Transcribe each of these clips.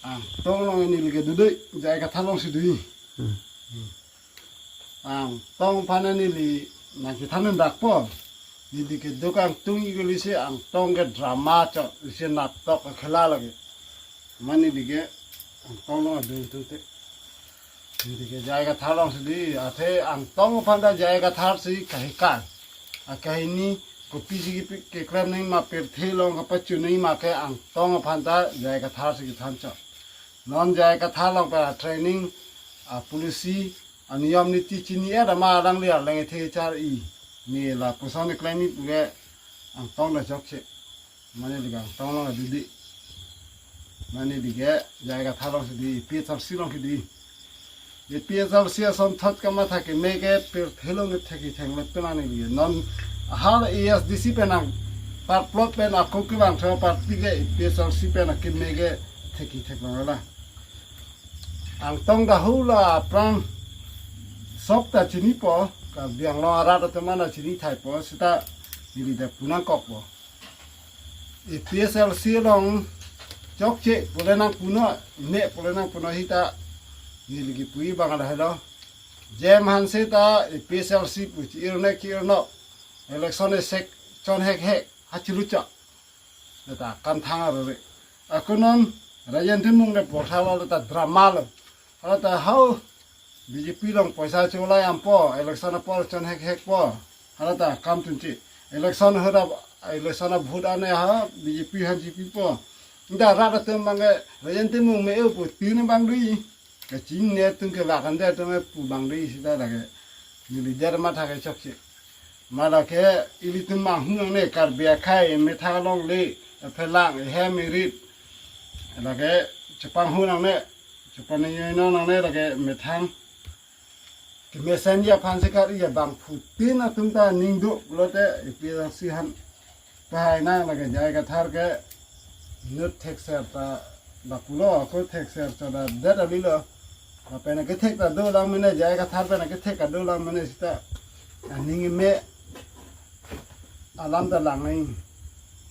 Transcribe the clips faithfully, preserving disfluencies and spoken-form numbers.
Angtong along neli ke dodoi, J I Kathar alongsi do. Hmm. Angtong aphan neli nangkethan un dakpo. Neli ke dokangtung ikuli si Angtong ke drama chot, isi natok khela lagi. Mane neli ke Angtong along adun tungte. Neli ke J I Kathar alongsi do, athe Angtong aphan ta J I Kathar si kahikar. Akahini kopisi kepi-, keklem nangji ma, pirthe along kapacho nangji ma ke Angtong aphan ta J I Kathar si kethan chot. Non J I Kathar along pen training, a policy, aniyom niti chini-et ama alangli arleng ethe char-i. Ne lapuson keklemji pu ke Angtong ta chokche. Mane neli ke Angtong along dodi. Mane neli ke J I Kathar alongsi do, A P H L C alongsi do. A P H L C asonthot kamatha keme ke pirthe along ke thekji theklang penang neli ke. Non ahal A S D C pen nangparplot pen ako kevang tho party ke A P H L C pen akeme ke thekji theklang la. Angtong ta hula aphrang sok ta chinipo, Karbi Anglong arat atum an ta chinithaipo, seta neli ta pu nangkokpo. A P H L C along chokche pule nangpunon, ne pule nangpunon seta neli kipu abang lahelo. Jem Hanse ta A P H L C pu chi-ir ne ki-ir no. Election esek chon hekhek ha chilucha. Neta kamthang arore. Ako non Rajen Timung le portha lo ta drama lo. Hala ta hau B J P along poisa cholai ampo, election apor chon hekhekpo. Hala ta kam tunche. Election hera, election a vote ane ha B J P han G P po. Nda rat atum abang ke Rajen Timung me-o pu tin abang do-i. Kachinine atum ke lakan de atum pu abang do-i seta lake. Neli der matha ke chokche. Ma lake ilitum manghu nangne, Karbi akhei, methang alongle, phelang, hem irit. Lake chepanghu nangne, chepaningjenon nangne lake methang. Kemesen ji aphan si kar-i abangphutin atum ta ning do pulote A P H L C han pahai nang lake J I Kathar ke nut thekser ta lapulo, ako thekser chot ta det alilo. Lapen akethek ta dolang mene, J I Kathar pen akethek ta dolang mene seta aning me alam ta lang nang.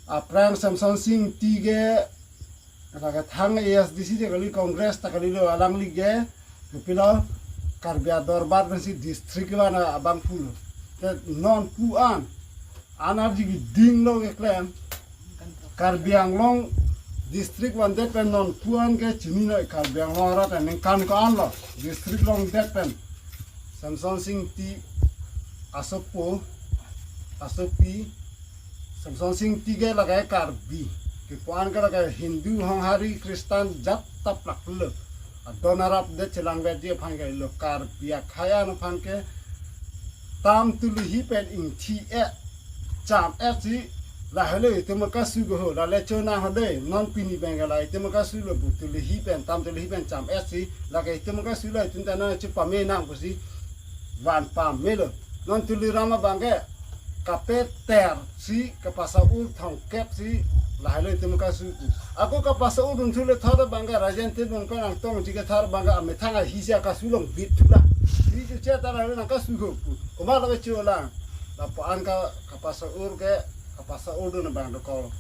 Aphrang Semsonsing Ingti ke lake thang A S D C ta kali, Congress ta kalilo, alangli ke kopilo, Karbi adorbar pensi district kevan abangphu lo. Te non pu an, an arji keding lo keklem. Karbi Anglong district vandet pen non pu an ke chininoi, Karbi Anglong arat aningkan ko-an lo district longdet pen. Semsonsing Ingti asopo, asopi, Semsonsing Ingti ke lake Karbi. Kepu an ke lake Hindu, Honghari, Kristan, jat ta plak lo. Adon arap det chelangvekji aphan ke lo, Karbi akhei an aphan ke tam tuluhi pen ingthi-et, cham-et si lahelo itum kasu ke ho, lale chonang ho de, non pini pen ke la itum kasu lo pu, tuluhi pen, tam tuluhi pen cham-et si, lake itum kasu lo, itum ta nangchepame nang pusi van pamelo. Non Tuliram abang ke kapeter si kapasa-ur thongkep si lahelo itum kasu pu. Ako kapasa-ur dunthu le thot abang ke Rajen Timung pen Angtong Ingti Kathar abang ke amethang ahi si akasu longbit thula. Hi chuche ta lahelo nangkasu ho pu. Komat lo kecho lang. Lapu an ka kapasa-ur ke, kapasa-ur dun abang dokok.